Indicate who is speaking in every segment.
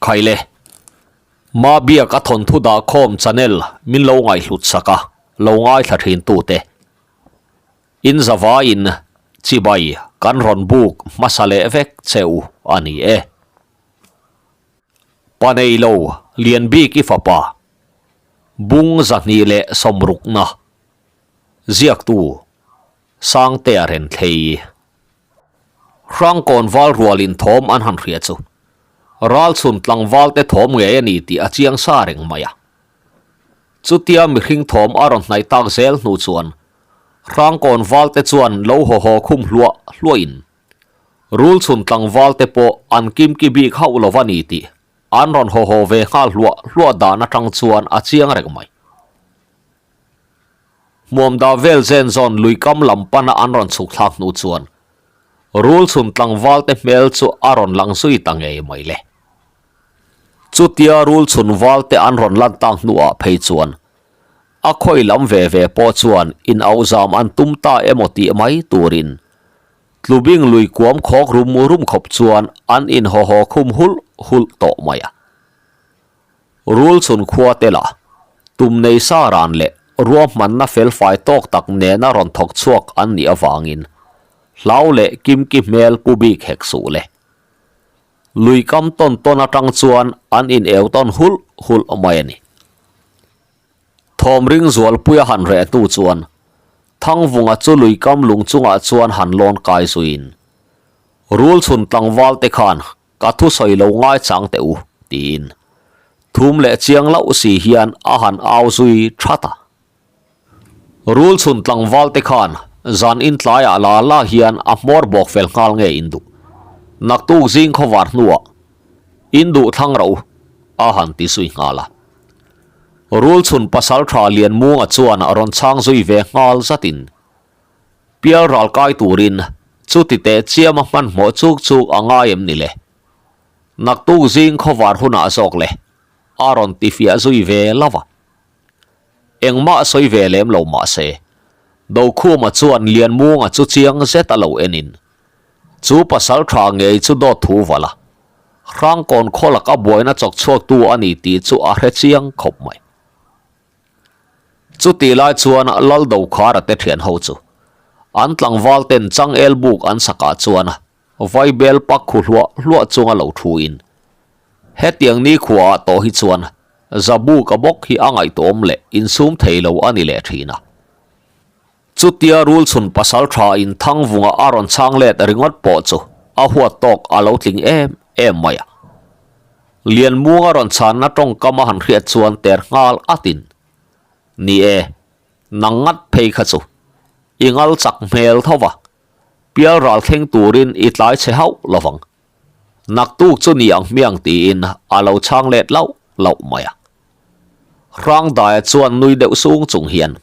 Speaker 1: Khaile, Mabiak a thawnthu dahkhawm channel min lo ngaihhlut sak a, lo ngaithla thin tute. In zavaiin chibai kan rawn buk hmasa leh vek che u a ni e. Pa neilo Lianbiki fapa bung 260na ziaktu Sangtea Renthlei. Hrangkawn val rualin thawm an han hria chu ralchhun tlangvalte thawm ngei a ni tih a chiang sa reng mai a. Chutia mihring thawm a rawn hnaih tak zel hnu chuan Hrangkawn valte chuan lo haw haw khum hluah hluahin Rulchhun tlangvalte pawh an kimki bik hauh lo va ni tih an rawn haw haw ve nghal hluah hluah dan atang chuan a chiang reng mai. Hmuam dah vel zen zawn lui kam lam pana an rawn chhuk thlak hnu chuan Rulchhun tlangvalte hmel chu a rawn lang zui ta ngei mai le. Chutia Rulchhun valte an rawn lan tak hnuah phei chuan a khawi lam ve ve pawh chuan in auhzam an tum ta emaw tih mai turin Tlubing lui kuam khawk rum rum khawp chuan an in haw haw khum hulh hulh tawh mai a. Rulchhun khua te lah tum nei sa ran leh ruahmanna felfai tawk tak nena rawn thawk chhuak an nih avangin hlau leh kimki hmel pu bik hek suh le. Lui kam tawn tawn atang chuan an in eu tawn hulh hulh mai a ni. Thawm ring zualpuia han reh hnu chuan Thangvunga chu lui kam lung chungah chuan han lawn kai zuiin Rulchhun tlangval te khan ka thusawi lo ngai chang teh u tiin thum leh chiang loh si hian a han au zui that a. Rulchhun tlangval te khan zan in tlaiah la la hian a hmawr bawk fel nghal nge in duh. Naktuk zing khawvar hnuah in duh thlang ro a han ti zui nghal a. Rulchhun pasal tha Lianmunga chuan a rawn chhang zui ve nghal zatin Pial ral kai turin chuti teh chiam a hmanhmawh chuk chuk a ngai em ni le? Naktuk zing khawvar hunah zawk le a rawn ti fiah zui ve lo va. Engmah sawi ve lem lo mah se, Dokhuma chuan Lianmunga chu chiang zet a lo enin chu pasal tha ngei chu dawt thu val a, Hrangkawn khaw laka buaina chawk chhuaktu a ni tih chu a hre chiang khawp mai. Chutih lai chuan Lal Dokhara te thian ho chu an tlangval ten changel buk an sakah chuan vaibel pak khu hluah hluah chunga lo thu in hetiang nikhua ah tawh hi chuan Zabuka bawk hi a ngaihtuahawm leh insum thei lo a ni leh thin a. Chutia Rulchhun pasal tha in Thangvunga a rawn chhang let ringawt pawh chu a huat tawk a lo tling em em mai a. Lianmunga rawn chhanna tawngkam a han hriat chuan ter nghal atin, Ni e, nang ngat phei kha chu i ngal chak hmel tho va, pial ral thleng turin i tlai chhe hauh lovang. Naktuk chu ni ang hmiang tiin a lo chhang let lauh lauh mai a. Hrangdaia chuan nui deuh sung chung hian,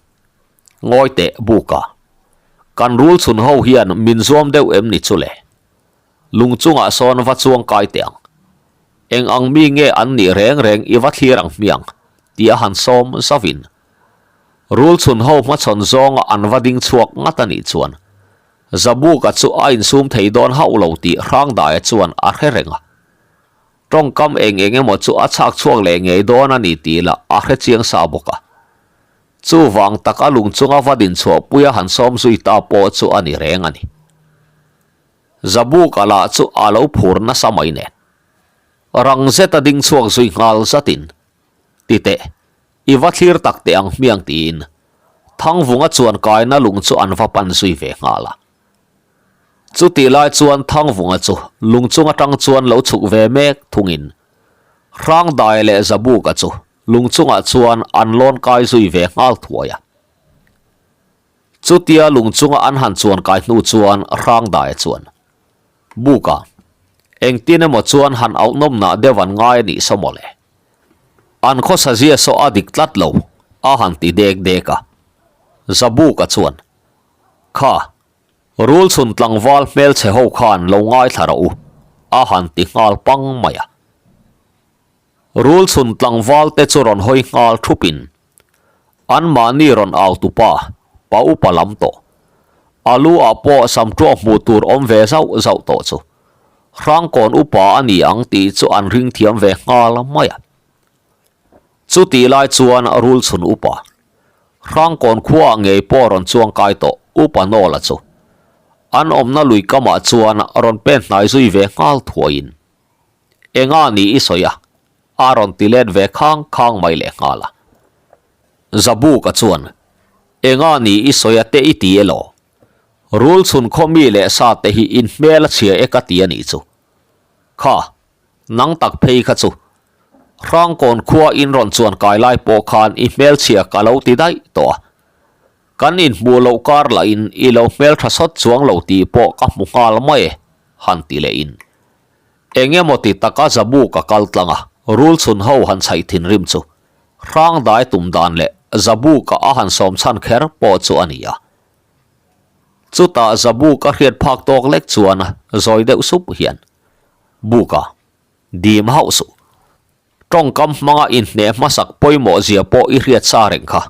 Speaker 1: Ngawi teh buka, kan rul chhun ho hian min zuam deuh em ni chu le? Lung chungah sawn va chuang kai teh ang. Eng ang mi nge an nih reng reng i va thlir ang hmiang? Tih a han sawm zauhin. Rul chhun ho hmachhawn zawnga an va ding chhuak ngat a nih chuan Zabuka chu a insum thei dawn hauh lo tih Hrangdaia chuan a hre reng a. Tawngkam eng eng emaw chu a chhak chhuak leh ngei dawn a ni tih lah a hre chiang sa bawk a. Chuvang taka lung chunga va din chhuahpuia han sawm zui ta pawh chu a ni reng a ni. Zabuka lah chu a lo phur nasa mai nen. Rang zeta ding chhuak zui nghal zatin, Ti teh, i va thlir tak teh ang hmiang tiin Thangvunga chuan kaina lung chu an va pan zui ve nghal a. Chutih lai chuan Thangvunga chu lung chung atang chuan lo chhuk ve mek thungin Hrangdaia leh Zabuka chu lung chungah chuan an lawn kai zui ve nghal thuai a. Chutia lung chunga an han chuan kai hnu chuan Hrangdaia chuan, Buka, engtin emaw chuan han auhnawmnah deuh an ngai a nih saw mawle. An khawsa zia saw a dik tlat lo, a han ti dek dek a. Zabuka chuan, Kha, Rulchhun tlangval hmelchhe ho khan lo ngaithla rawh u, a han ti nghal pang mai a. Rulchhun tlangval te chu rawn hawi nghal thupin anmahni rawn au tupa pa upa lam tawh. A lu ah pawh sam ṭuah hmuh tur awm ve zauh zauh tawh chu. Hrangkawn upa a ni ang tih chu an ring thiam ve nghal mai a. Chutih lai chuan rul chhun upa, Hrangkawn khuaah ngei pawh rawn chuang kai tawh Upa Nawla chu an awmna lui kamah chuan rawn pen hnai zui ve nghal thuaiin, Enga ni i sawi a? a rawn ti let ve khang khang mai leh nghal a. Zabuka chuan, Enga ni i sawi a te i ti elaw? Rul chhun khaw mi leh sa te hi in hmel a chhia e ka ti a nih chu. Kha, nang tak phei kha chu. Hrangkawn khua in rawn chuan kai lai pawh khan i hmelchhia ka lo ti daih tawh a. Kan inhmuh loh kar lah in i lo hmeltha sawt chuang lo tih pawh ka hmu nghal mai e, han ti leh in. Eng emaw ti taka Zabu ka kal tlang a, rul chhun ho han chhaih thinrim chu. Hrang dai tum dan leh Zabu ka a han sawm chhan kher pawh chu a ni a. Chutah Zabu ka hriat phak tawk lek chuan zawi deuh sup hian, Buka, dim hauh suh. Tawngkam hmanga inhneh hmasak pawimawh zia pawh i hriat sa reng kha,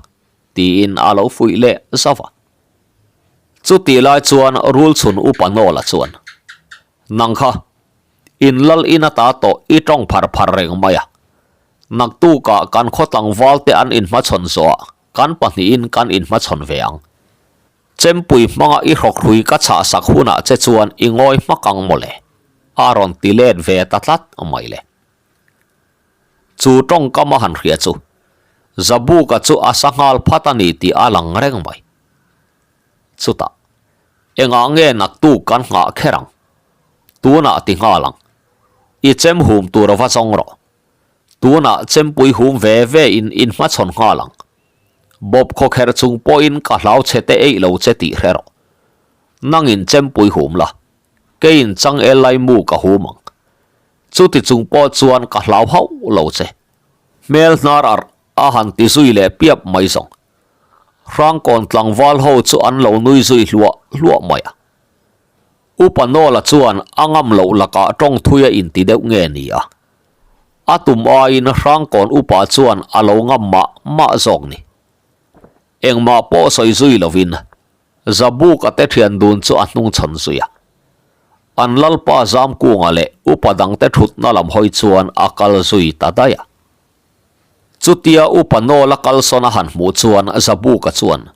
Speaker 1: tiin a lo fuih leh zauh a. Chutih lai chuan rul chhun upa Nawla chuan, Nang kha, in lal in ata tawh i tawng phar phar reng mai a. Naktukah kan khaw tlangval te an inhmachhawn zawhah kan pahnihin kan inhmachhawn ve ang. Chempui hmanga i hrawkhrui ka chhah sak hunah che chuan i ngawi hmak ang mawle, a rawn ti let ve ta tlat mai le. Chu tawngkam a han hria chu Zabuka chu a sa nghal phat a ni tih a lang reng mai. Chutah, engah nge naktuk kan nghah kher ang? Tunah ti nghal ang. I chem hum tur va zawng rawh. Tunah chempui hum ve ve in inhmachhawn nghal ang. Bawp khawkherh chung pawhin ka hlau che te eih lo che tih hre rawh. Nangin chempui hum la, keiin changel lai mu ka hum ang. Chuti chung pawh chuan ka hlau hauh lo che. Hmel hnar arh a han ti zui leh piap mai zawng. Hrangkawn tlangval ho chu an lo nui zui hluah hluah mai a. Upa Nawla chuan a ngam loh lakah tawng thui a inti deuh nge ni a? A tum aiin Hrangkawn upa chuan a lo ngam mah mah zawk ni. Engmah pawh sawi zui lovin Zabuka te thian dun chu a hnungchhawn zui a. An lalpa Zamkunga leh upa dangte thutna lam hawi chuan a kal zui ta daih a. Chutia upa Nawla kalsawn a han hmuh chuan Zabuka chuan,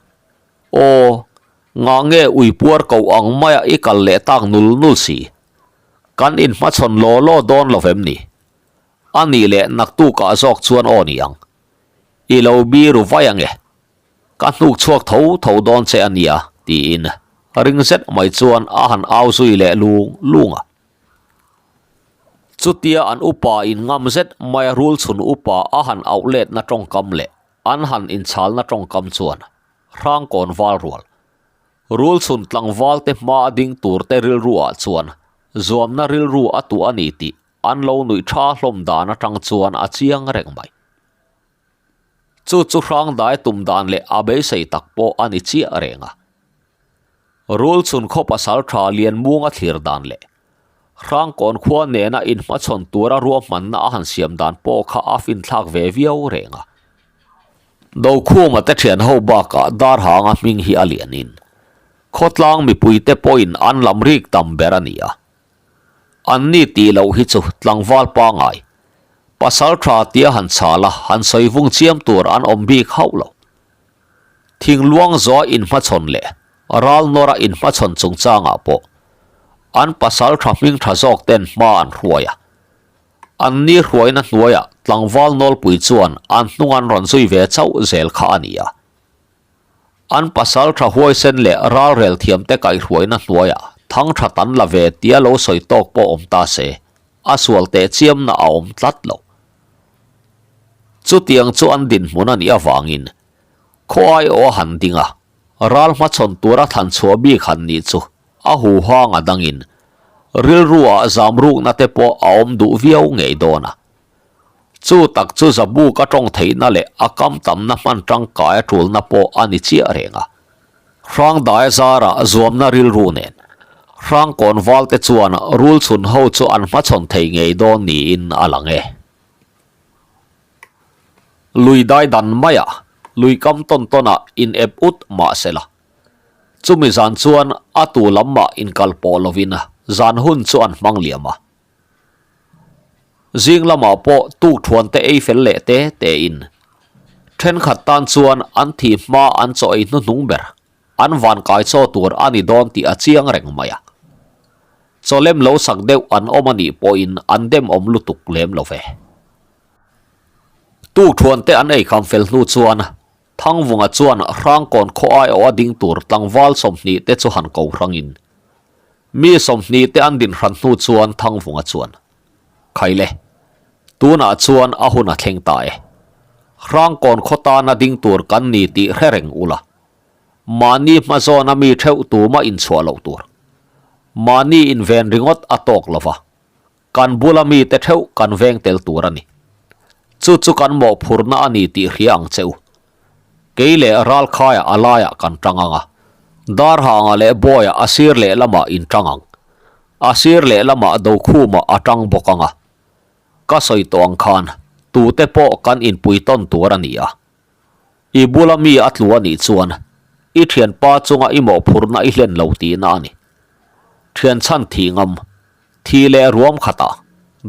Speaker 1: Aw, ngah nge uipuar koh ang maia i kal leh tak nul nul si? Kan inhmachhawn law law dawn lo vem ni? A nih leh naktukah zawk chuan aw ni ang. I lo biru vai ange. Ka hnuk chhuak tho tho dawn che a nia, tiin ring zet mai chuan a han au zui leh lung lung a. Chutia an upa in ngam zet maia rul chhun upa a han auh letna tawngkam leh an han inchalna tawngkam chuan Hrangkawn val rual. Rul chhun tlangval te hma a ding tur te rilru ah chuan zuamna rilru a tuah a ni tih an lo nuih tha hlawm dan atang chuan a chiang reng mai. Chu chu Hrangdai tum dan leh a beisei tak pawh a ni chiah reng a. Rul chhun khaw pasal tha Lianmunga thlir dan leh Hrangkawn khua nena inhmachhawn tura ruahmanna a han siam dan pawh kha a finthlak ve viau reng a. Dokhuma te thian ho bakah Darhanga hming hi a lianin khawtlang mipuite pawhin an lam rik tam ber a ni a. Anni tih loh hi chu tlangval pangai, pasal tha tia han chhal a han sawi vung chiam tur an awm bik hauh lo. Thingluang zaw inhmachhawn leh ral nawra inhmachhawn chungchangah pawh an pasal tha hming tha zawk ten hma an hruai a. Anni hruaina hnuaiah tlangval nawlpui chuan an hnung an rawn zui ve chauh zel kha a ni a. An pasal tha huaisen leh ralrel thiamte kaihhruaina hnuaiah thang tha tan la ve tia lo sawi tawk pawh awm ta se, a sual teh chiamna a awm tlat lo. Chutiang chu an dinhmun a nih avangin khaw aiawh a han ding a, ral hmachhawn tura thlan chhuah bik han nih chu a huhang a dangin rilruah zamrukna te pawh a awm duh viau ngei dawn a. Chu tak chu Zabuk a tawng theihna leh a kam tamna hman tangkai a tulna pawh a ni chiah reng a. Hrangdai zarah zuamna rilru nen Hrangkawn valte chuan rul chhun ho chu an hmachhawn thei ngei dawn niin a lang e. Lui dai dan maiah lui kam tawn tawnah in ep ut mah se la. Chumi zan chuan a tu lam mah inkal pawh lovin. zan hun chu an hmang liam a. Zing lamah pawh tukthuan te ei fel leh te te in thenkhat tan chuan an thih hma an chaw ei hnuhnung ber an van kai chaw tur a ni dawn tih a chiang reng mai a. Chaw lem lo sak deuh an awm a nih pawhin an dem awm lutuk lem lo ve. Tukthuan te an ei kham fel hnu chuan Thangvunga chuan Hrangkawn khaw aiawh a ding tur tlangval 20 te chu han ko hrangin mi 20 te an din hran hnu chuan Thangvunga chuan, Khaile, tunah chuan a hun a thleng ta e. Hrangkawn khaw tana ding tur kan ni tih hre reng ula. Mahni hmazawna mi theuh tuma inchhuah loh tur. Mahni inven ringawt a tawk lova. Kan bula mite theuh kan veng tel tur a ni. Chu chu kan mawhphurhna a ni tih hria ang che u. Kei leh Ralkhaia a laiah kan tang ang a, Darhanga leh Bawia a sir lehlamah in tang ang. A sir lehlamah Dokhuma a tang bawk ang a. Ka sawi tawh ang khan tute pawh kan inpui tawn tur a ni a. I bula mi a tlu a nih chuan i thianpa chunga i mawhphurhna i hlen lo tihna a ni. Thian chhan thih ngam Thi leh ruam khatah,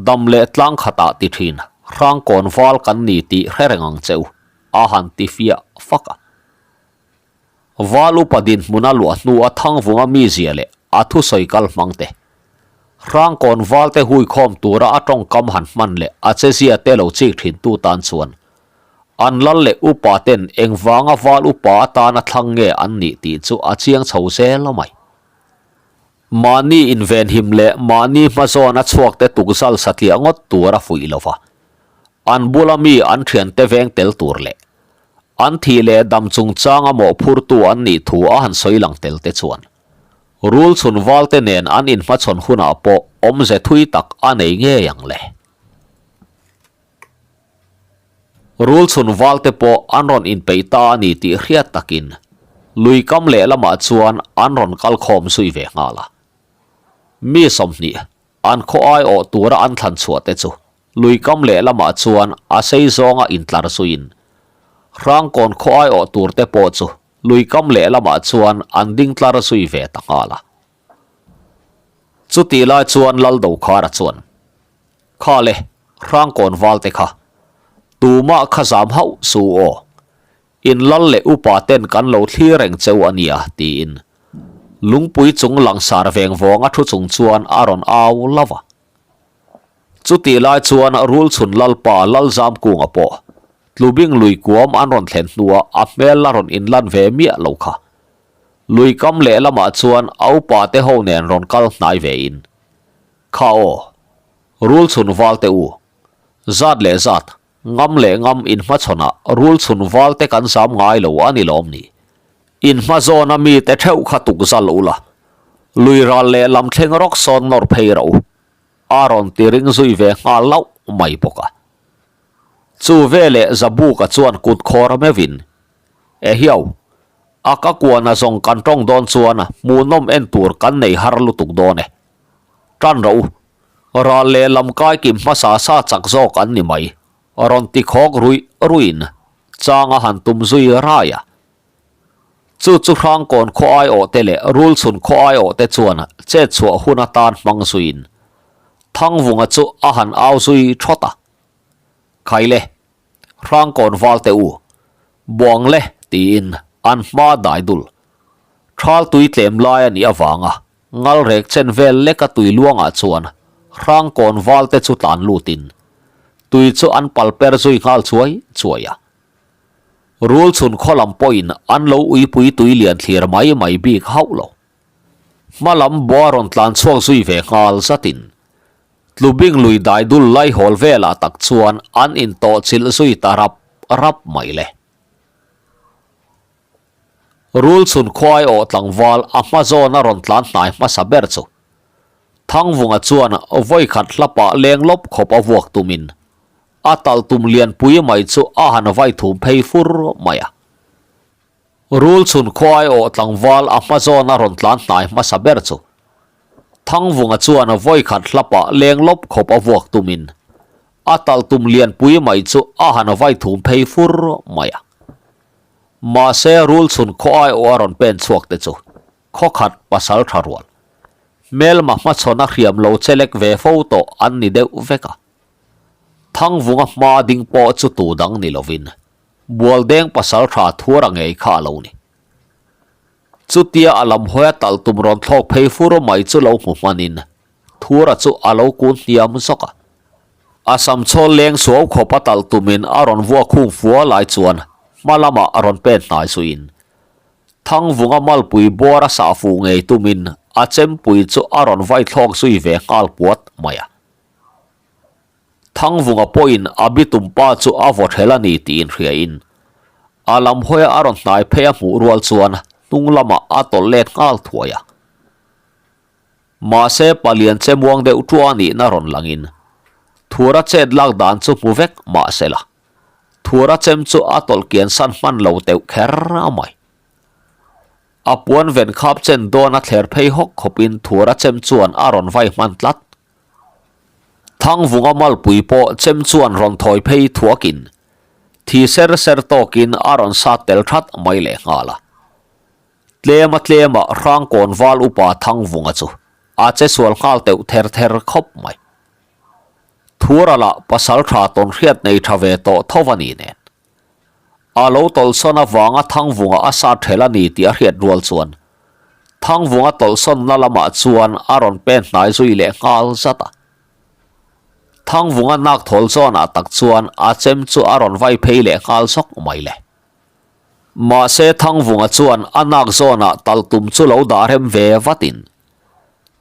Speaker 1: dam leh tlang khatah ti thin, hrangkawn val kan ni tih hre reng ang che u, a han ti fiah fak a. Val upa dinhmun a luah hnu a thangvunga mizia leh a thusawi kal hmang te, hrangkawn val te huikhawm tura a tawngkam han hman leh a chezia te lo chik thin tu tan chuan an lal leh upa ten engvanga val upa atana thlang nge an nih tih chu a chiang chho zel mai. Mahni invenhim leh mahni hmazawn a chhuak te tukzal satliah ngawt tur a fuih lo va, an bula mi an thiante veng tel tur leh an thih leh dam chungchanga mawhphurtu an nih thu a han sawi lang tel te chuan rul chhun valte nen an inhmachhawn hunah pawh awmze thui tak a nei ngei ang le. Rul chhun valte pawh an rawn inpeih ta a ni tih hriat takin lui kam lehlamah chuan an rawn kal khawm zui ve nghal a. Mi 20 an khaw aiawh tura an thlan chhuah te chu lui kam lehlamah chuan a sei zawnga intlar zuiin Hrangkawn khaw aiawh tur te pawh chu lui kam lehlamah chuan an ding tlar zui ve ta nghal a. Chutih lai chuan Laldokhara chuan Kha le, Hrangkawn valte kha. Tumah kha zam hauh su aw. In lal leh upa ten kan lo thlir reng cheu a nia, tiin lungpui chung langsar veng vawng a thu chung chuan a rawn au lo va. Chutih lai chuan Rulchhun Lalpa Lalzamkunga pawh Tlubing lui kuam an rawn thlen hnuah a hmel la rawn inlan ve miah lo kha. Lui kam lehlamah chuan a upa te ho nen rawn kal hnai ve in. Kha aw, rul chhun val te u. Zat leh zat, ngam leh ngam inhmachhawnah rul chhun val te kan zam ngai lo a ni lawm ni. Inhmazawna mi te theuh kha tukzal ula, lui ral leh lam thleng rawk sawn nawr phei rawh u. A rawn ti ring zui ve nghal lauh mai bawk a. Chu veleh Zabuka chuan kut khawr meuhin, Ehiau, a ka kuana zawng kan tawng dawn chuan hmuhnawm en tur kan nei har lutuk dawn e. Tan rawh u. Ral leh lam kai kim hmasa sa chak zawk an ni mai, rawn ti khawk ruih ruihin chang a han tum zui rai a. Chu chu Hrangkawn khaw aiawh te leh Rulchhun khaw aiawh te chuan chet chhuah hun atan hmang zuiin Thangvunga chu a han au zui thawt a. Khaile, Hrangkawn valte u, buang le tiin an hma dai dul. Thal tui tlem lai a nih avanga Ngalrek chen vel leka tui luangah chuan Hrangkawn valte chu tlan lutin tui chu an pal per zui nghal chuai chuai a. Rul chhun khaw lam pawhin an lo uipui tui lian thlir mai mai bik hauh lo. Hma lam bua rawn tlan chhuak zui ve nghal zatin Tlubing lui dai dul laihawl velah tak chuan an intawh chilh zui ta rap rap mai le. Rul chhun khuai awh tlangval a hma zawn a rawn tlan hnai hmasa ber chu Thangvunga chuan vawi khat hlapah leng lawp khawp a vuak tumin a talh tum lianpui mai chu a han vai thum phei fur mai a. Rul chhun khuai awh tlangval a hma zawn a rawn tlan hnai hmasa ber chu Thangvunga chuan vawi khat hlapah leng lawp khawp a vuak tumin a talh tum lianpui mai chu a han vai thum phei fur mai a. Mahse rul chhun khaw aiawh a rawn pen chhuak te chu khaw khat pasal tha rual. Hmelma hmachhawn a hriam lo chelek ve fo tawh an ni deuh vek a. Thangvunga hma ding pawh chu tu dang ni lovin Bualdeng pasaltha Thuara ngei kha a lo ni. Chutia a lam hawia talh tum rawn thlawk phei fur mai chu lo hmu hmanin Thura chu a lo kun hniam zawk a. A sam chhawl leng suau khawp a talh tumin a rawn vuak khung fua lai chuan hma lamah a rawn pen hnai zuiin Thangvunga malpui bawr a sah fuh ngei tumin a chempui chu a rawn vai thlawk zui ve nghal puat mai a. Thangvunga pawhin a bitum pa chu a vaw ṭhel a ni tih inhriain a lam hawia a rawn hnai phei a hmuh rual chuan hnung lamah a tawlh let nghal thuai a. Mahse palian che muang deuh ṭuah a nihna rawn langin Thura chet lak dan chu hmu vek mahsela Thura chem chu a tawlh kian san hman lo teuh kher a mai. A puan ven khap chen dawn a thler phei hawk khawpin Thura chem chuan a rawn vai hman tlat. Thangvunga malpui pawh chem chuan rawn thawi phei thuakin thi ser ser tawkin a rawn sat tel that mai leh nghal a. Tlema tlema Hrangkawn val upa Thangvunga chu a che sual nghal teuh ther ther khawp mai. Thura lah pasal tha tawn hriat nei tha ve tawh tho a ni nen. A lo tawlhsawn avanga Thangvunga a sat ṭhel a ni tih a hriat rual chuan Thangvunga tawlhsawnna lamah chuan a rawn pen hnai zui leh nghal zat a. Thangvunga nak thawl zawnah tak chuan a chem chu a rawn vai phei leh nghal zawk mai le. Mahse Thangvunga chuan a nak zawnah talhtum chu lo dah rem ve vatin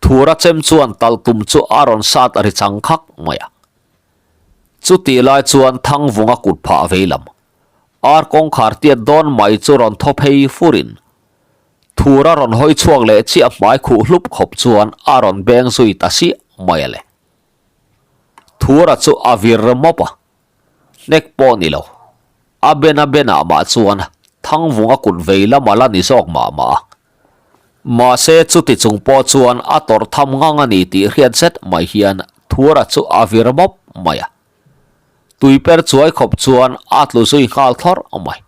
Speaker 1: Thura chem chuan talhtum chu a rawn sat ri chang khak mai a. Chutih lai chuan Thangvunga kut phah vei lam, ar kawngkhar tiat dawn mai chu rawn thaw phei furin, Thura rawn hawi chhuak leh chiah hmai khuh hlup khawp chuan a rawn beng zui ta siah mai a le. Thura chu a vir mawp a, hnek pawh ni lo. A ben a ben ah mah chuan Thangvunga kut vei lam a la ni zawk mah mah a. Mahse chuti chung pawh chuan a tawrh tham ngang a ni tih hriat zet mai hian Thura chu a vir mawp mai a. Tui per chuai khawp chuan a tlu zui nghal thlawrh mai.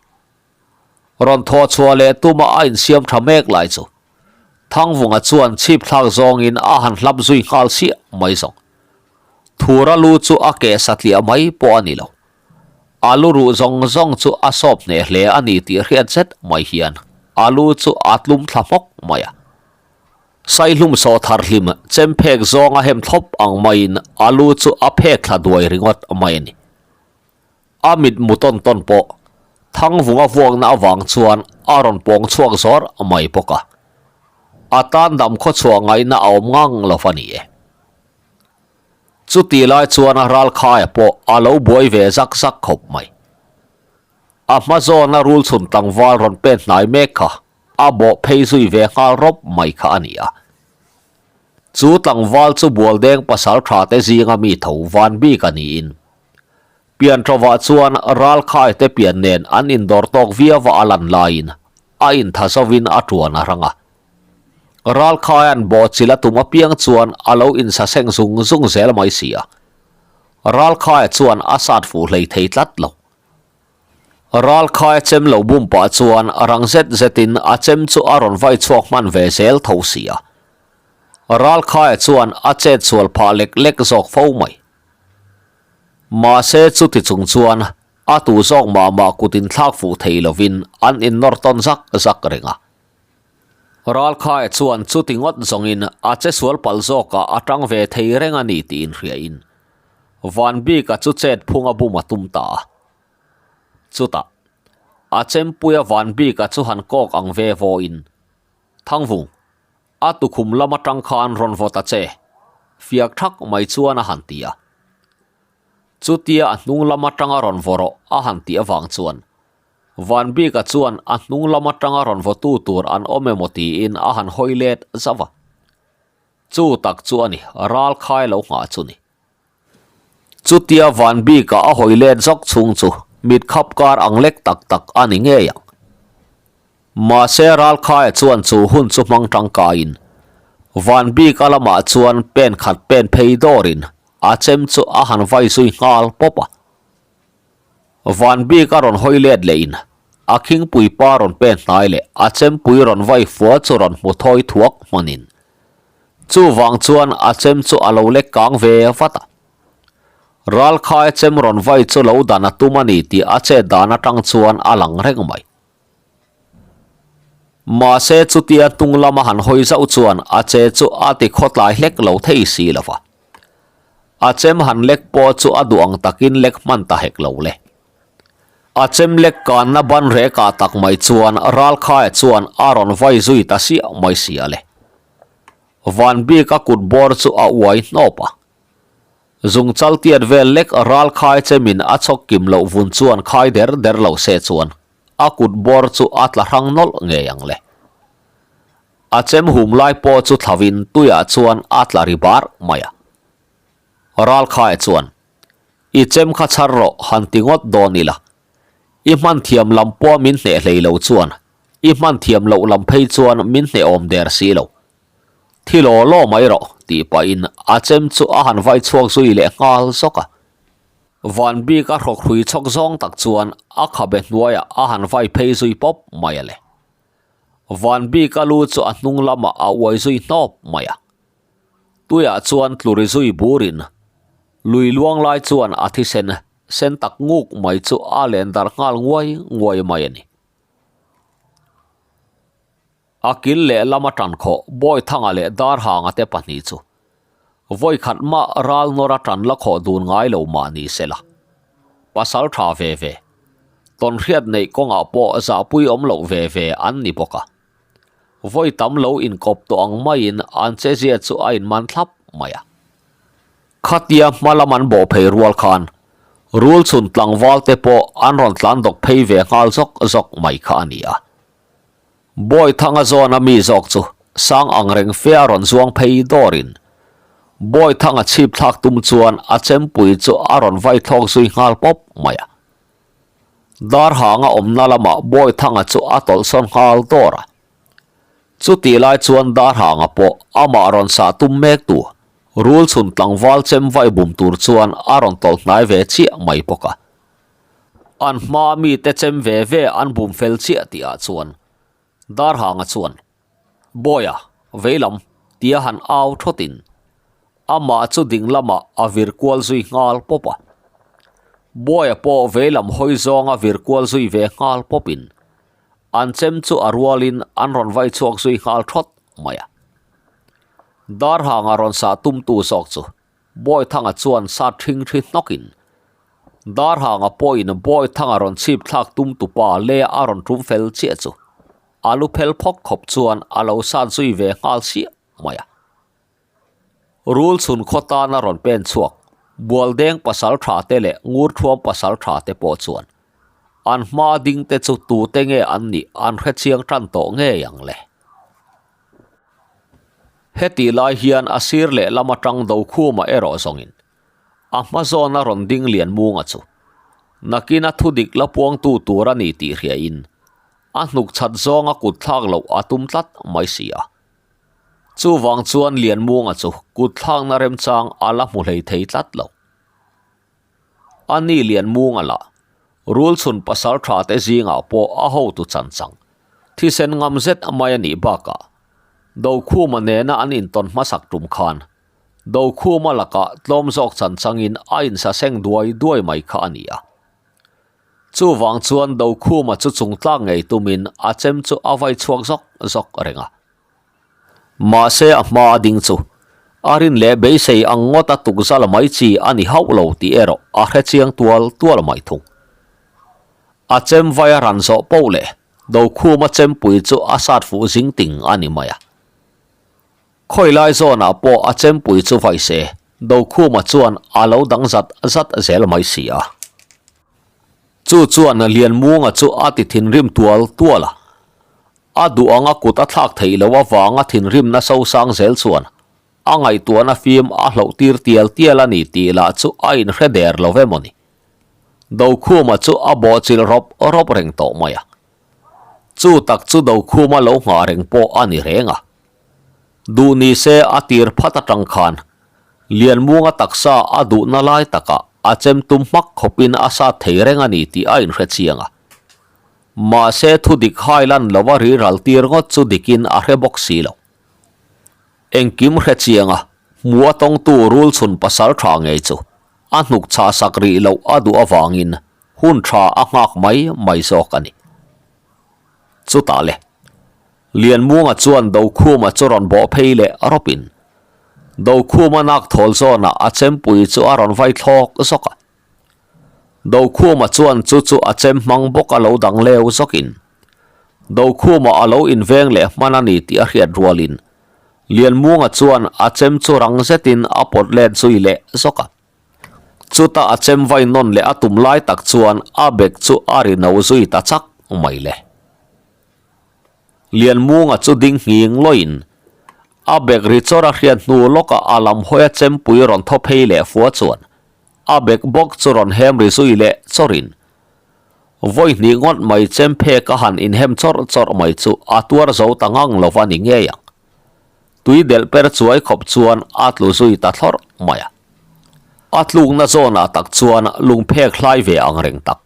Speaker 1: Rawn thawh chhuah leh tuma a insiam tha mek lai chu Thangvunga chuan chhip thlak zawngin a han hlap zui nghal siah mai zawng. Thura lu chu a keh satliah mai pawh a ni lo. A lu ruh zawng zawng chu a sawp hneh hle a ni tih hriat zet mai hian a lu chu a tlum thla hmawk mai a. Saihlum sawh thar hlim chem phek zawng a hem thlawp ang maiin a lu chu a phek thla duai ringawt mai a ni. A mit mu tawn tawn pawh Thangvunga vuakna avang chuan a rawn pawng chhuak zawr mai bawk a. A tan dam khawchhuah ngaihna a awm ngang lo va ni e. Chutih lai chuan a ralkhaia pawh a lo buai ve zak zak khawp mai. A hma zawna rul chhun tlangval rawn pen hnai mek kha a bawh phei zui ve nghal rawp mai kha a ni a. Chu tlangval chu Bualdeng pasal tha te zinga mi tho van bik a niin Pianṭawvah chuan ralkhai te pian nen an indawr tawk viau a a lan laiin a intha zovin a ṭuan a rang a. Ralkhaia'n bawhchilh a tum apiang chuan a lo insaseng zung zung zel mai si a. Ralkhaia chuan a sat fuh hlei thei tlat lo. Ralkhaia chem lo bum pah chuan rang zet zetin a chem chu a rawn vai chhuak hman ve zel tho si a. Ralkhaia chuan a chet sual phah lek lek zawk fo mai. Mahse chuti chung chuan a tu zawk mah mah kut inthlak fuh thei lovin an innawr tawn zak zak reng a. Ralkhaia chuan chuti ngawt zawngin a che sual palh zawkah a tang ve thei reng a ni tih inhriain Vanbika chu chet phung a bum a tum ta a. Chutah a chempuia Vanbika chu han kawk ang ve vawiin Thangvung A tukhum lam atang khan rawn vaw ta che, fiak thak mai chuan a han ti a. Chutia a hnung lam atanga rawn vaw rawh a han tih avang chuan Vanbika chuan a hnung lam atanga rawn vawtu tur an awm emaw tiin a han hawi let zauh a. Chu tak chu a ni, ral khai lo nghah chu ni. Chutia Vanbika a hawi let zawk chhung chu mit khap kar ang lek tak tak a ni ngei ang. Mahse Ralkhaia chuan chu hun chu hmang tangkaiin Vanbika lamah chuan pen khat pen phei dawrin a chem chu a han vai zui nghal pawp a. Vanbika rawn hawi let lehin a khingpui pa rawn pen hnai leh a chempui rawn vai fua chu rawn hmu thawi thuak hmanin. Chuvang chuan a chem chu a lo lek kang ve vat a. Ralkhaia chem rawn vai chu lo dan a tum a ni tih a chet dan atang chuan a lang reng mai. Mahse chutia hnung lama han hawi zauh chuan a che chu a ti khawtlai hlek lo thei si lo va. A chem han lek pawh chu a duh ang takin lek hman ta hek lo le. A chem lek kanna ban rekah tak mai chuan Ralkhaia chuan a rawn vai zui ta siah mai si a le. Van bika kut bawr chu a uai hnawp a. Zungchal tiat vel lek Ralkhai chemin a chhawk kim loh vun chuan khai der der lo se chuan a kut bawr chu a tla hrang nawlh ngei ang le. A chem hum lai pawh chu thlavin tuiah chuan a tla ri bar mai a. Ralkhaia chuan, I chem kha chhar rawh han ti ngawt dawn ila. I hman thiam lam pawh min hneh hlei lo chuan, i hman thiam loh lam phei chuan min hneh awm der si lo. Thi law law mai rawh, tih pahin a chem chu a han vai chhuak zui leh nghal zawk a. Van bik a hrawk hrui chhawk zawng tak chuan a khabe hnuaiah a han vai phei zui pawp mai a le. Van bik a lu chu a hnung lamah a uai zui hnawp mai a. Tuiah chuan tlu ri zui burin lui luang lai chuan a thisen sen tak nguk mai chu a len darh nghal nguai nguai mai a ni. A kil leh lama tan khawh Bawithanga leh Darhanga te pahnih chu vawikhat mah ral nawra tan la khawh dun ngai lo mah ni se la. Pasal tha ve ve, tawnhriat neih kawngah pawh zahpui awm loh ve ve an ni bawk a. Vawi tam lo inkawp tawh ang maiin an chezia chu a inman thlap mai a. Khatia hma lam an bawh phei rual khan rul chhun tlangval te pawh an rawn tlan dawk phei ve nghal zawk zawk mai kha a ni a. Bawithanga zawna mi zawk chu sang ang reng fe a rawn zuang phei dawrin Bawithanga chhip thlak tum chuan a chempui chu a rawn vai thlawk zui nghal pawp mai a. Darhanga awmna lamah Bawithanga chu a tawlhsawn nghal dawr a. Chutih lai chuan Darhanga pawh amah rawn sah tum mek tu rul chhun tlangval chem vai bum tur chuan a rawn tawlh hnai ve chiah mai bawk a. An hmaa mite chem ve ve an bum fel chiah tihah chuan Darhanga chuan, Bawia, veilam, tia han au thawtin amah chu ding lamah a vir kual zui nghal pawp a. Bawia pawh veilam hawi zawnga vir kual zui ve nghal pawpin an chem chu a rualin an rawn vai chhuak zui nghal thawt mai a. Darhanga rawn sah tumtu zawk chu Bawithanga chuan sat ṭhing ṭhi hnawkin Darhanga pawhin Bawithanga rawn chhip thlak tum tupa le a rawn ṭum fel chiah chu a lu phel phawk khawp chuan a lo sat zui ve nghal siah mai a. Rul chhun khaw tana rawn pen chhuak Bualdeng pasal tha te leh Ngurthuam pasal tha te pawh chuan an hma ding te chu tute nge an nih an hrechiang tan tawh ngei ang le. Hetih lai hian a sir lehlam atang Dokhuma erawh zawngin a hma zawna rawn ding lian munga chu nakina thudik la puangtu tur a ni tih hriain a hnuk chhat zawnga kut thlak loh a tum tlat mai si a. Chuvang chuan Lianmunga chu kut thlakna remchang a la hmu hlei thei tlat lo. A ni Lianmunga lah rul chhun pasal tha te zingah pawh a hotu chan chang thisen ngam zet mai a nih bakah Dokhuma nena an intawn hmasak tum khan Dokhuma lakah tlawm zawk chan changin a insaseng duai duai mai kha a ni a. Chuvang chuan Dokhuma chu chungtlak ngei tumin a chem chu a vai chhuak zawk zawk reng a. Mahse a hma a ding chu a rin leh beisei ang ngawt a tukzal mai chi a ni hauh lo tih erawh a hre chiang tual tual mai thung. A chem vai a ran zawh poh leh Dokhuma chempui chu a sat fuh zing ting a ni mai a. Khawi lai zawnah pawh a chempui chu vai se Dokhuma chuan a lo dang zat zat zel mai si a. Chu chuan Lianmunga chu a ti thinrim tual tual a. A duh anga kut a thlak theih loh avanga thinrimna sosang zel chuan a ngaihtuahna fim a hloh tir tial tial a ni tih lah chu a inhre der lo ve mawni. Dokhuma chu a bawhchilh rawp rawp reng tawh mai a. Chu tak chu Dokhuma lo nghah reng pawh a ni reng a. Duh ni se a tir phat atang khan Lianmunga taksa a duhna lai takah a chem tum hmak khawpin a sat thei reng a ni tih a inhre chiang a. Mahse thu dik hai lan lova ri ral tir ngawt chu dikin a hre bawk si lo. Engkim hre chianga hmu a tawngtu rul chhun pasal tha ngei chu a hnuk chhah sak rih loh a duh avangin hun tha a nghak mai mai zawk a ni. Chutah le, Lianmunga chuan Dokhuma chu rawn bawh phei leh rawpin Dokhuma nak thawl zawnah a chempui chu a rawn vai thlawk zawk a. Dokhuma chuan chu chu a chem hmang bawk a lo dang leu zawkin Dokhuma a lo inveng leh hman a ni tih a hriat rualin Lianmunga chuan a chem chu rang zetin a pawt let zui leh zawk a. Chuta a chem vai nawn leh a tum lai tak chuan a bek chu a ri no zui ta chak mai le. Lianmunga chu ding nghing lawin a bek ri chawr a hriat hnu lawkah a lam hawi a chempui rawn thaw phei leh fua chuan a bek bawk chu rawn hem ri zui leh chawrin vawi hnih ngawt mai chem phek a han inhem chawrh chawrh mai chu a tuar zo ta ngang lo va ni ngei ang. Tui delh per chuai khawp chuan a tlu zui ta thlawrh mai a. A tlukna zawnah tak chuan lungphek hlai ve ang reng tak.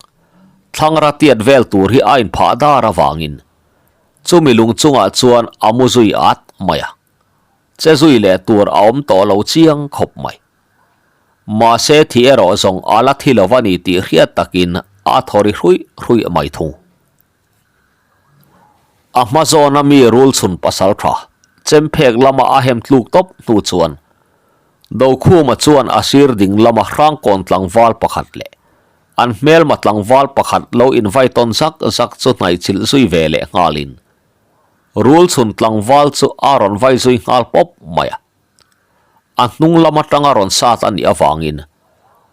Speaker 1: Thlangra tiat vel tur hi a inphah dar avangin chumi lung chungah chuan a mu zui at mai a. Che zui leh tur a awm tawh lo chiang khawp mai. Mahse thi erawh zawng a la thi lo a ni tih hriat takin a thaw ri hruih hruih mai thung. A hma zawna mi rul chhun pasal tha chemphek lama a hem tluk tawp hnu chuan Dokhuma chuan a sir ding lama hrangkawn tlangval pakhat leh an hmelma tlangval pakhat lo invai tawn zak zak chu hnaihchilh zui ve leh nghalin rul chhun tlangval chu a rawn vai zui nghal pawp mai a. A hnung lam atanga rawn sat a nih avangin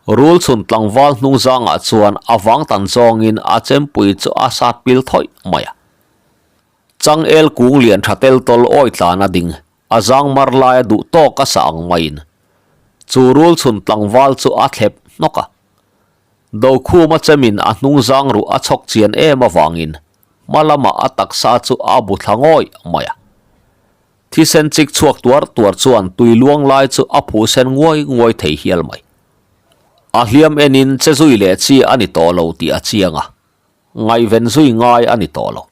Speaker 1: rul chhun tlangval hnung zangah chuan a vang tan zawngin a chempui chu a sat pil thawih mai a. Changel kung lian tha tel tawl awi tlan a ding, a zang mar laia duh tawk a sa ang maiin chu rul chhun tlangval chu a thlep hnawk a. Dokhuma chemin a hnung zang ruh a chhawk chian em avangin hma lamah a taksa chu a bu thla ngawih mai a. Thisen chik chhuak tuar tuar chuan tui luang lai chu a phuh sen nguai nguai thei hial mai. A hliam enin che zui leh chi a ni tawh lo tih a chiang a, ngaihven zui ngai a ni tawh lo.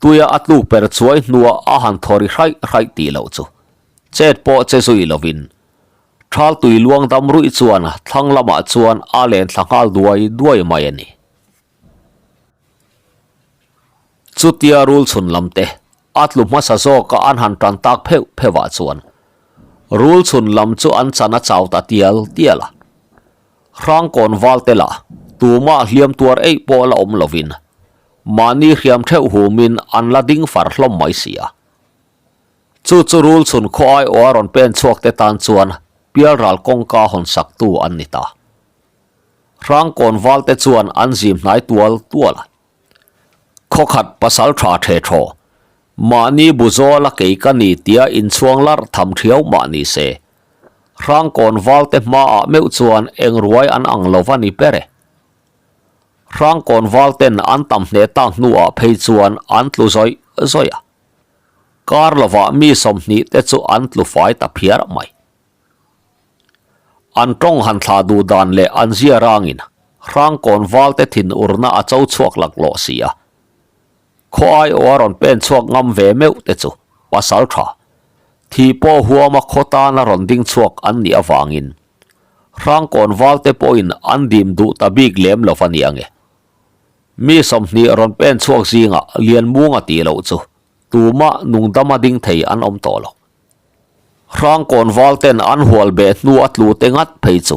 Speaker 1: Tuia a tluk per chuai hnuah a han thaw ri hraih hraih tih loh chu chet pawh che zui lovin thal tui luang dam ruih chuan thlang lamah chuan a len thla nghal duai duai mai a ni. Chutia rul chhun lam te a tlu hmasa zawka an han tan tak pheuh pheuh ah chuan rul chhun lam chu an chan a chau ta tial tial a. Hrangkawn val te lah tumah hliam tuar eih pawh la awm lovin mahni hriam theuh humin an la ding far hlawm mai si a. Chu chu rul chhun khaw aiawh a rawn pen chhuak te tan chuan pialral kawngka hawn sak tu an ni ta. Hrangkawn val te chuan an zim hnai tual tual a. Khawkhat pasal tha the thaw, mahni bu zawl a kei ka ni tia inchhuang larh tham thiau mah ni se. Hrangkawn val te hmaah meuh chuan eng ruai an ang lo va ni ber e. Hrangkawn val ten an tam hneh tak hnuah phei chuan an tlu zawih zawih a. Kar lovah mi 20 te chu an tlu fai ta phiar mai. An tawng han thlah duh dan leh an zia rangin Hrangkawn valte thin urna a cho chhuak laklawh si a. Khaw aiawh a rawn pen chhuak ngam ve meuh te chu pasal tha, thih pawh huama khaw tana rawn ding chhuak an nih avangin Hrangkawn valte pawhin an dim duh ta bik lem lo va ni ange. Mi 20 rawn pen chhuak zingah Lianmunga tih loh chu tumah nungdama ding thei an awm tawh lo. Hrangkawn val ten an hual beh hnu a tlu te ngat phei chu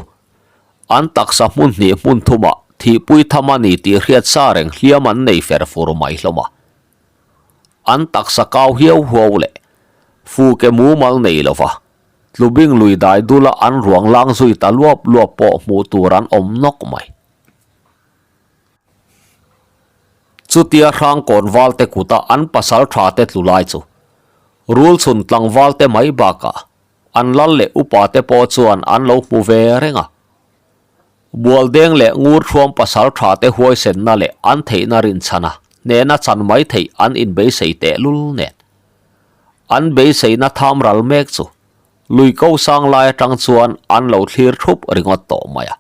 Speaker 1: an taksa hmun hnih hmun thumah thihpui tham a ni tih hriat sa reng hliam an nei fer fur mai hlawm a. An taksa kau hiau huau leh fu ke mumal nei lova tlubing lui dai dula an ruang lang zui ta luap luap pawh hmuh tur an awm nawk mai. Chutia Hrangkawn valte kuta an pasal tha te tlu lai chu rul chhun tlangval te mai bakah an lal leh upa te pawh chuan an lo hmu ve reng a. Bualdeng leh ngur thuam pasal tha te huaisenna leh an theihna rinchhana hnehna chan mai theih an inbeisei tehlul nen. An beiseina tham ral mek chu lui ko sang lai atang chuan an lo thlir thup ringawt tawh mai a.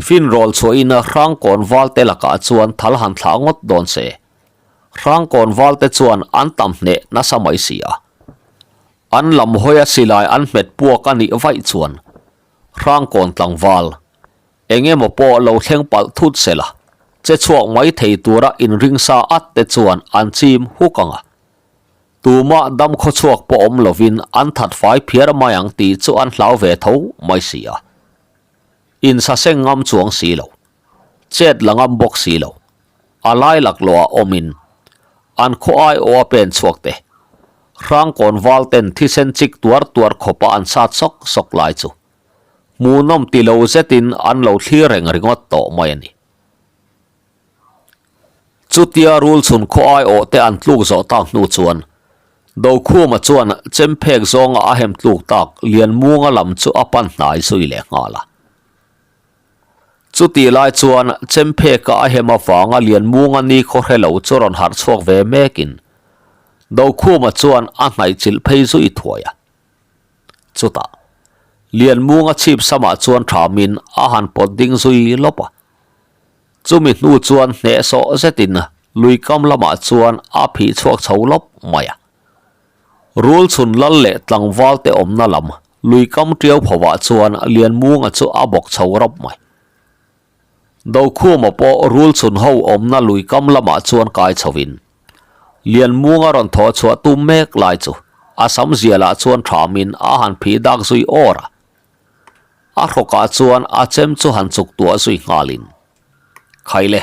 Speaker 1: Finrawl chhuahin Hrangkawn valte lakah chuan thal han thlah ngawt dawn se. Hrangkawn valte chuan an tam hneh nasa mai si a. An lam hawia silai an hmet puak a nih vaih chuan Hrangkawn tlangval eng emaw pawh lo thleng palh thut sela, che chhuak mai thei tura inring sa at te chuan an chim huk ang a. Tumah dam khawchhuak pawh awm lovin an that fai phiar mai ang tih chu an hlau ve tho mai si a. Insaseng ngam chuang si lo. Chet la ngam bawk si lo. A lai laklawh ah awmin an khaw ai aw a pen chhuak te. Hrangkawn val ten thisen chik tuar tuar khawpa an sat sawk sawk lai chu hmuhnawm ti lo zetin an lo thlir reng ringawt tawh mai a ni. Chutia rul chhun khaw ai awh te an tluk zawh tak hnu chuan Dokhuma chuan chemphek zawnga a hem tluk tak Lianmunga lam chu a pan hnai zui leh nghal a. Chutih lai chuan chempheka a hem avanga Lianmunga ni khaw hre lo chu rawn harh chhuak ve mekin Dokhuma chuan a hnaih chilh phei zui thuai a. Chutah, Lianmunga chhip samah chuan thamin a han pawt ding zui lawp a. Chumi hnu chuan hnehsawh zetin lui kam lamah chuan a phih chhuak chho lawp mai a. Rul chhun lal leh tlangval te awmna lam lui kam tiau phovah chuan Lianmunga chu a bawk chho rawp mai. Dokhuma pawh rul chhun ho awmna lui kam lamah chuan kai chhovin Lianmunga rawn thaw chhuah tum mek lai chu a sam zialah chuan thamin a han phih dak zui awr a. A hrawkah chuan a chem chu han chuk tuah zui nghalin, Khaile,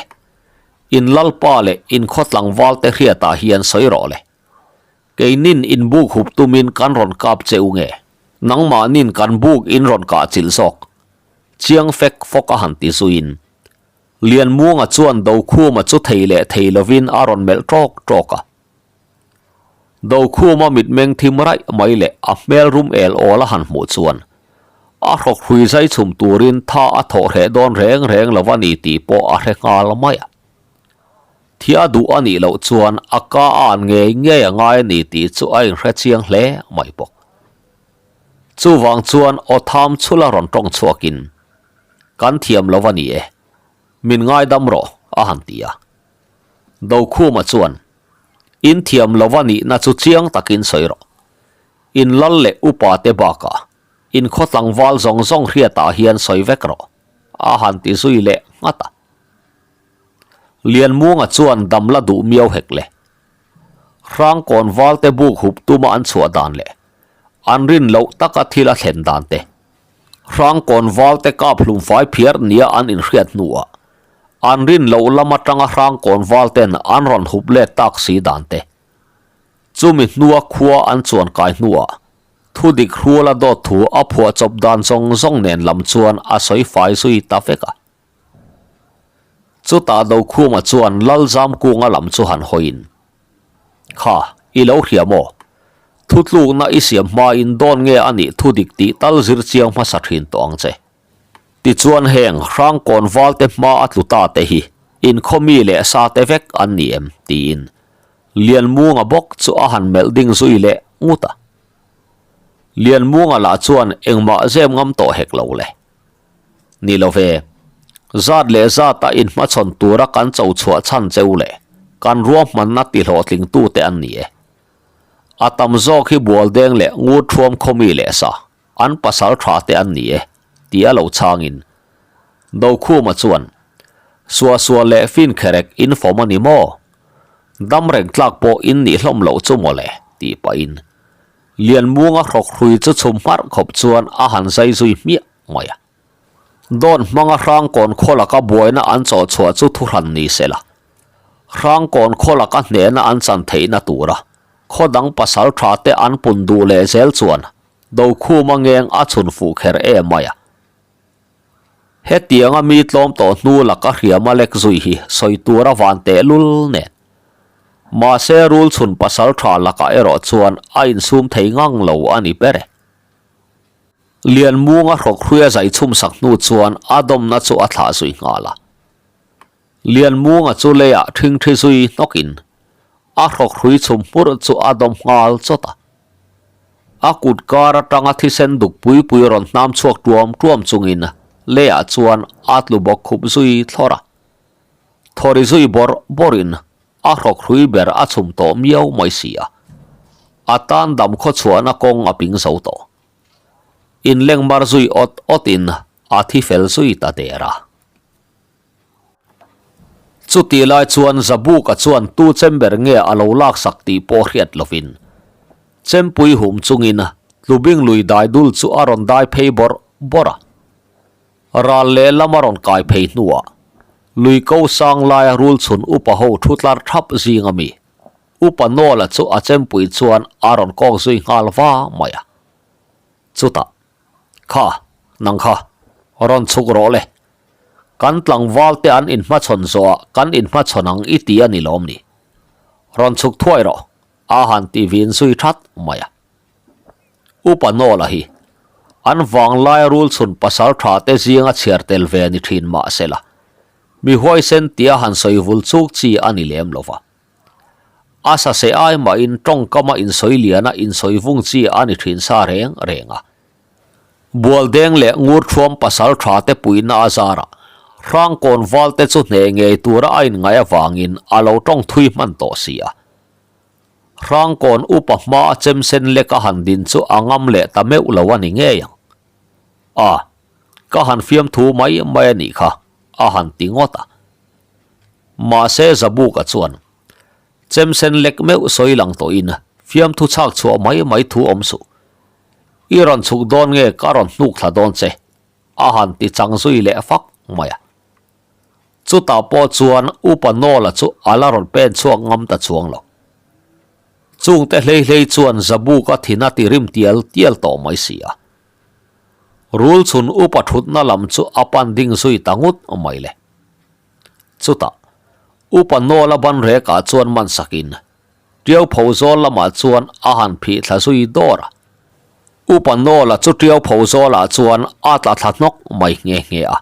Speaker 1: in lalpa leh in khaw tlangval te hriatah hian sawi rawh le. Keinin in buk hup tumin kan rawn kap che u nge? Nangmahnin kan buk in rawn kah chilh zawk. Chiang fek fawk a han ti zuiin, Lianmuanga chuan Dokhuma chu thei leh thei lovin a rawn melh ṭawk ṭawk a. Dokhuma mitmeng thim raih mai leh a hmel rum el awl a han hmuh chuan a hrawk hrui zai chhum turin tha a thawh hreh dawn reng reng lo a ni tih pawh a hre nghal mai a. Thi a duh a nih loh chuan a ka a an ngei ngei a ngai a ni tih chu a inhre chiang hle mai bawk. Chuvang chuan aw tham chhula rawn tawng chhuakin, Kan thiam lo a ni e, min ngaidam rawh, a han ti a. Dokhuma chuan, In thiam lo a nihna chu chiang takin sawi rawh. In lal leh upa te bakah in khaw tlangval zawng zawng hriatah hian sawi vek rawh, a han ti zui leh nghat a. Lianmuanga chuan dam la duh miau hek le. Hrangkawn valte buk hup tuma an chhuah dan leh an rin loh taka thil a thlen dan te, Hrangkawn valte kap hlum fai phiar nia an inhriat hnuah an rin loh lam atanga Hrangkawn valten an rawn hup let tak si dan te, chumi hnua khua an chuan kai hnuah thu dik hruala dawt thu a phuahchawp dan zawng zawng nen lam chuan a sawi fai zui ta vek a. Chutah Dokhuma chuan Lalzamkunga lam chu han hawiin, Kha, i lo hria maw? Thutlukna i siam hmain dawn nge a nih thu dik tih tal zir chiang hmasa thin tawh ang che. Tichuan heng Hrangkawn valte hma a tlu ta te hi inkhaw mi leh sa te vek an ni em? tiin Lianmunga bawk chu a han melh ding zui leh ngut a. Lianmunga lah chuan engmah zem ngam tawh hek lo le. Ni lo ve. Zat leh zata inhmachhawn tura kan cho chhuah chhan cheu leh kan ruahmanna tihlawhtlingtute an ni e. A tam zawk hi Bualdeng leh Ngurthuam khawmi leh sa an pasal tha te an ni e, ti a lo chhangin Dokhuma chuan, Suahsuah leh Finkherek in fawm a ni maw? Dam reng tlak pawh in nih hlawm loh chu mawle, tih pahin Lianmunga hrawk hrui chu chhum hmarh khawp chuan a han zai zui hmiah mai a. Dawn hmanga Hrangkawn khaw laka buaina an chawh chhuah chu thuhran ni se la, Hrangkawn khaw laka hnehna an chan theihna tura khaw dang pasal tha te an pun duh leh zel chuan Dokhuma ngeng a chhun fuh kher em mai a. Hetianga mi tlawm tawh hnu laka hriama lek zui hi sawi tur a van teh lul nen. Mahse rul chhun pasal tha lakah erawh chuan a insum thei ngang lo a ni ber e. Lianmunga hrawk hruia zai chhum sak hnu chuan a dawmna chu a thlah zui nghal a. Lianmunga chu leiah ṭhingṭhi zui hnawkin a hrawk hrui chhum hmur chu a dawm nghal chawt a. A kut kar atanga thisen duk pui pui rawn hnam chhuak tuam tuam chungin leiah chuan a tlu bawk khup zui thlawr a. Thawri zui bawrh bawrhin a hrawk hrui ber a chhum tawh miau mai si a. A tan dam khawchhuahna kawng a ping zo tawh. Inleng mar zui awt awtin a thi fel zui ta der a. Chutih lai chuan Zabuka chuan tu chember nge a lo laksak tih pawh hriat lovin chempui hum chungin Tlubing lui dai dul chu a rawn dai phei bawrh bawrh a. Ral lehlam a rawn kai phei hnuah lui ko sang laia rul chhun upa ho thu tlar thap zing a mi Upa Nawla chu a chempui chuan a rawn kawk zui nghal va mai a. Chutah, Kha, nang kha, rawn chhuk rawh le. Kan tlangval te an inhmachhawn zawhah kan inhmachhawn ang i ti a ni lawm ni? Rawn chhuk thuai rawh, a han ti vin zui that mai a. Upa Nawla hi an vanglaia rul chhun pasal tha te zinga chhiar tel ve ni thin mah sela, mi huaisen tia han sawi vul chuk chi a ni lem lo va. A sase ai mahin tawngkama insawi liana insawi vung chi a ni thin sa reng reng a. Bualdeng leh Ngurthuam pasal tha te puihna a zarah Hrangkawn valte chu hneh ngei tura a inngaih avangin a lo tawng thui hman tawh si a. Hrangkawn upa hma a chem sen lek a han din chu a ngam leh ta meuh lo a ni ngei ang. A, ka han fiamthu mai mai a nih kha, a han ti ngawt a. Mahse Zabuka chuan Chemsen lek meuh sawi lang tawhin fiamthu chhak chhuah mai mai thu awm suh. I rawn chhuk dawn nge ka rawn hnuk thla dawn che? a han ti chang zui leh fak mai a. Chutah pawh chuan Upa Nawla chu a la rawn pen chhuak ngam ta chuang lo. Chungte hlei hlei chuan Zabuka thin a ti rim tial tial tawh mai si a. Rul chhun upa thutna lam chu a pan ding zui ta ngut mai le. Chutah, Upa Nawla ban rekah chuan man sakin, Tiau pho zawl lamah chuan a han phih thla zui dawr a. Upa Nawla chu Tiau pho zawlah chuan a tla thla hnawk mai nghe nghe a.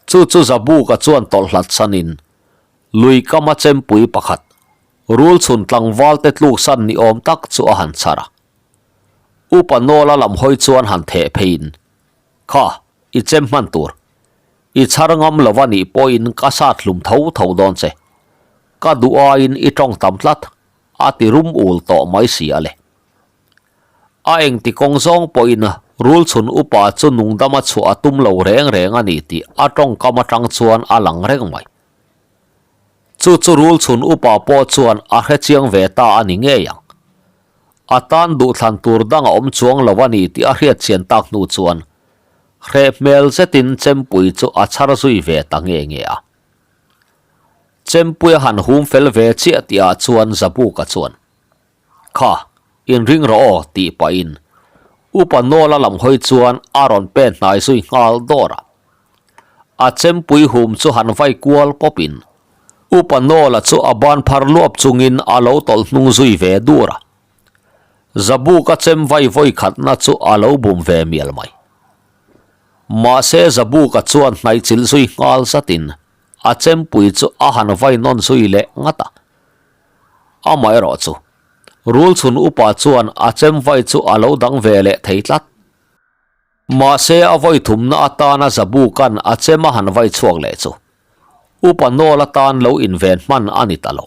Speaker 1: Chu chu Zabuka chuan tawlh hlat sanin, lui kama chempui pakhat, rul chhun tlangval te tluk san ni awm tak chu a han chhar a. Upa Nawla lam hawi chuan han theh pheiin, Kha, i chem hman tur. I chhar ngam lo a nih pawhin ka sat hlum tho tho dawn che. Ka duh aiin i tawng tam tlat, a ti rum ul tawh mai si a le. A engti kawng zawng pawhin rul chhun upa chu nungdama chhuah a tum lo reng reng a ni tih a tawngkam atang chuan a lang reng mai. Chu chu rul chhun upa pawh chuan a hrechiang ve ta a ni ngei ang. A tan duhthlan tur dang a awm chuang lo a ni tih a hriatchian tak hnu chuan hreh hmel zetin Chempui chu a chhar zui ve ta nge nge a. Chempui a han hum fel ve chiah tihah chuan Zabuka chuan, Kha, inring rawh aw tih pahin Upa Nawla lam hawi chuan a rawn pen hnai zui nghal dawr a. A chempui hum chu han vai kual pawpin Upa Nawla chu a ban phar luap chungin a lo tawlh hnung zui ve dur a. Zabuka chem vai vawi khatna chu a lo bum ve mial mai. Mahse Zabuka chuan hnaihchilh zui nghal zatin a chempui chu a han vai nawn zui leh ngat a. Amaherawh chu rul chhun upa chuan a chem vai chu a lo dang ve leh thei tlat. Mahse a vawi thumna atana Zabuka'n a chem a han vai chhuak leh chu Upa Nawl atan lo inven hman a ni ta lo.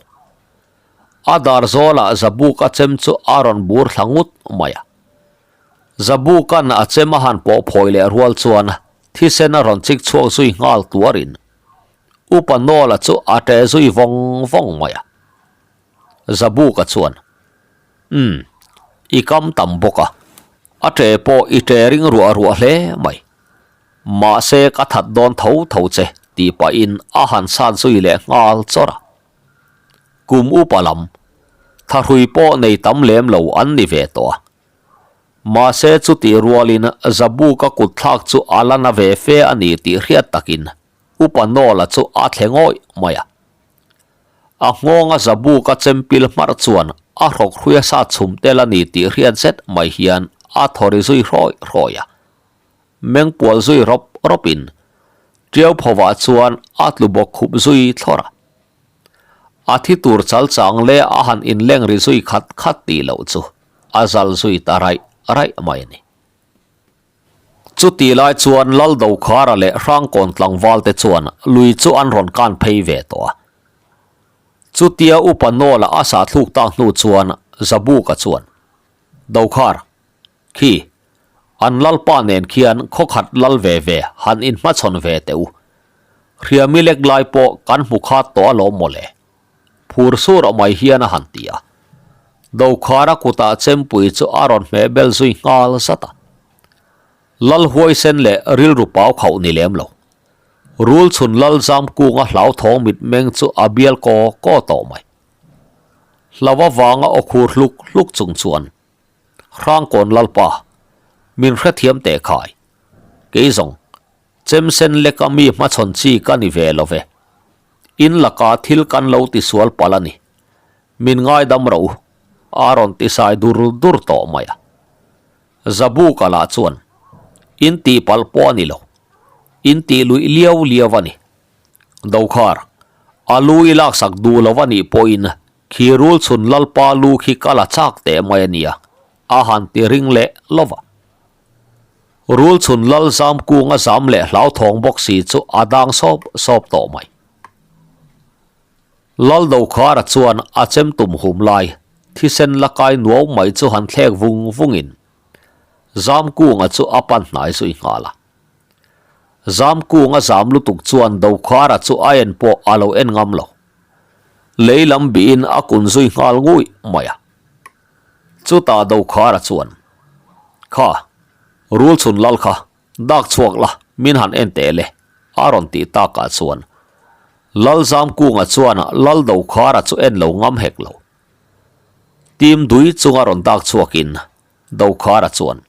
Speaker 1: A dar zawlah Zabuka chem chu a rawn bur thla ngut mai a. Zabuka'n a chem a han pawh phawi leh rual chuan thisen a rawn chik chhuak zui nghal tuarin Upa Nawla chu a ṭe zui vawng vawng mai a. Zabuka chuan, Umm, i kam tam bawk a, a ṭe pawh i ṭe ring ruah ruah hle mai. Mahse ka that dawn tho tho che tih pahin a han sat zui leh nghal chawrh a. Kum upa lam, thahrui pawh nei tam lem lo an ni ve tawh a. Mahse chutih rualin Zabuka kutthlak chu a la na ve fe a ni tih hriat takin Upa Nawla chu a thle ngawih mai a. A nghawnga Zabuka chempil hmarh chuan a hrawk hruia sat chhum tel a ni tih hriat zet mai hian a thaw ri zui hrawi hrawi a. Mengpual zui rawp rawpin Tiau phovah chuan a tlu bawk khup zui thlawr a. A thi tur chal chang leh a han inleng ri zui khat khat tih loh chu a zal zui ta raih raih mai a ni. Chutih lai chuan Lal Dokhara leh Hrangkawn tlangval te chuan lui chu an rawn kan phei ve tawh a. Chutia Upa Nawla a sahthluk tak hnu chuan. Zabuka chuan, Dokhar, khi, an lalpa nen khian khawkhat lal ve ve han inhmachhawn ve teh u. Hriami lek lai pawh kan hmu khat tawh alawm mawle. Phur sur mai hian a han ti a. Dokhara kutah chempui chu a rawn hmeh bel zui nghal zat a. Lal huaisen leh rilru pau khauh ni lem lo. Rul chhun lal zam kunga hlauthawng mitmeng chu a bial kaw kaw tawh mai. Hlau avanga aw khur hluk hluk chung chuan Hrangkawn Lalpa, min hrethiam teh khai. Kei zawng, chemsen leka mi hmachhawn chi ka ni ve lo ve. In laka thil kan lo tisual palh a ni. Min ngaidam rawh u, a rawn tisai dur dur tawh mai a. Zabuka lah chuan, In tih palh pawh a ni lo. In tih luih liau liau a ni. Dokhar, a lu i laksak duh lo a nih pawhin khi rul chhun Lalpa lu khi ka la chak teh mai a nia, a han ti ring leh lo va. Rul chhun Lal zam kung a zam leh hlauthawng bawk si chu a dang sawp sawp tawh mai. Lal Dokhara chuan a chem tum hum lai, thisen la kai nuau mai chu han thlek vung vungin Zamkunga chu a pan hnai zui nghal a. Zamkunga zam lutuk chuan Dokhara chu a en pawh a lo en ngam lo. Lei lam bihin a kun zui nghal ngui mai a. Chutah Dokhara chuan, Kha, rul chhun lal kha, Dak chhuak la, min han en teh le, a rawn tih takah chuan Lalzamkunga chuan Laldokhara chu en lo ngam hek lo. Tim dui chunga rawn dak chhuakin Dokhara chuan,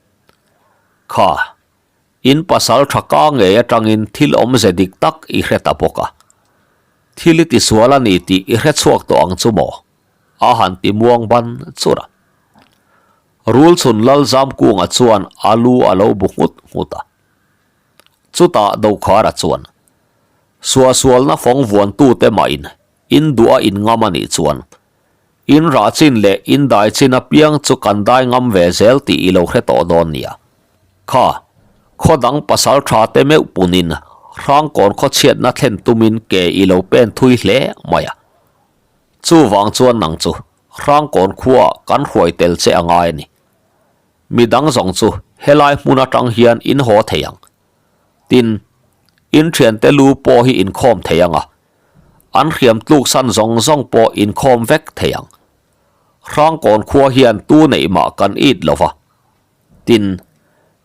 Speaker 1: Kha, in pasal tha ka ngei atangin thil awmze dik tak i hre ta bawk a. Thil i tisual a ni tih i hre chhuak tawh ang chu maw? A han ti muang ban chur a. Rul chhun lal Zamkunga chuan a lu a lo bu nghut nghut a. Chutah Dokhara chuan, Suahsualna fawng vuantute mahin in duh a in ngam a nih chuan, in rah chin leh in dai chin apiang chu kan dai ngam ve zel tih i lo hre tawh dawn nia. Kha, khaw dang pasal tha te meuh punin Hrangkawn khaw chhiatna thlen tumin ke i lo pen thui hle mai a. Chuvang chuan nang chu Hrangkawn khua kan hruai tel che a ngai a ni. Mi dang zawng chu helai hmun atang hian in haw thei ang. Tin, in thiante lu pawh hi inkhawm thei ang a, an hriam tluk san zawng zawng pawh inkhawm vek thei ang. Hrangkawn khua hian tu neih mah kan it lo va. Tin,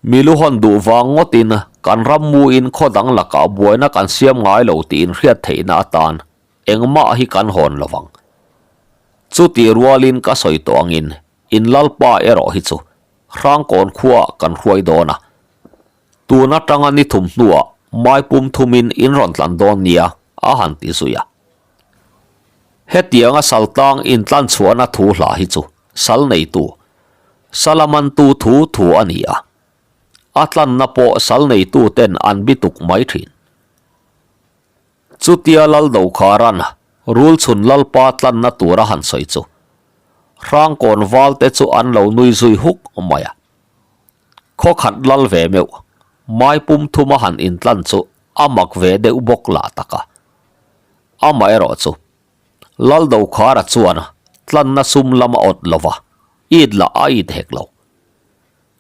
Speaker 1: mi lu hawn duh vang ngawtin kan ram muin khaw dang lakah buaina kan siam ngai lo tih inhriat theihna atan Engmah hi kan hawn lo vang. Chutih rualin ka sawi tawh angin in Lalpa erawh hi chu Hrangkawn khuaah kan hruai dawn a. Tun atanga ni thum hnuah mai pum thumin in rawn tlan dawn nia a han ti zui a. Hetianga sal tlang intlan chhuahna thu hla hi chu sal neitu, salamantu thu thu a ni a. A tlanna pawh sal neituten an bituk mai thin. Chutia Lal Dokhara'n rul chhun Lalpa tlanna tur a han sawi chu Hrangkawn valte chu an lo nui zui huk mai a. Khaw khat lal ve meuh, mai pum thuma han intlan chu a mak ve deuh bawk lah tak a. Amaherawh chu Lal Dokhara chuan tlanna sum lam a awt lo va, it lah a it hek lo.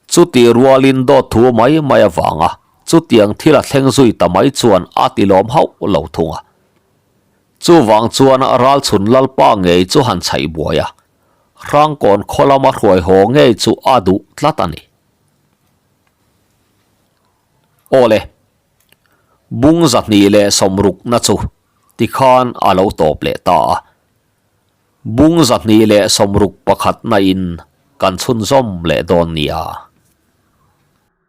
Speaker 1: Chuti rualin dawt thu mai mai avanga chutiang thil a thleng zui ta mai chuan a ti lawm hauh lo thung a. Chuvang chuan Ralchhun Lalpa ngei chu han chhaih buai a, Hrangkawn khaw lama hruai haw ngei chu a duh tlat a ni. Awle, bung 260 na chu tikhan a lo tawp leh ta a. Bung 261 na in kan chhunzawm leh dawn nia.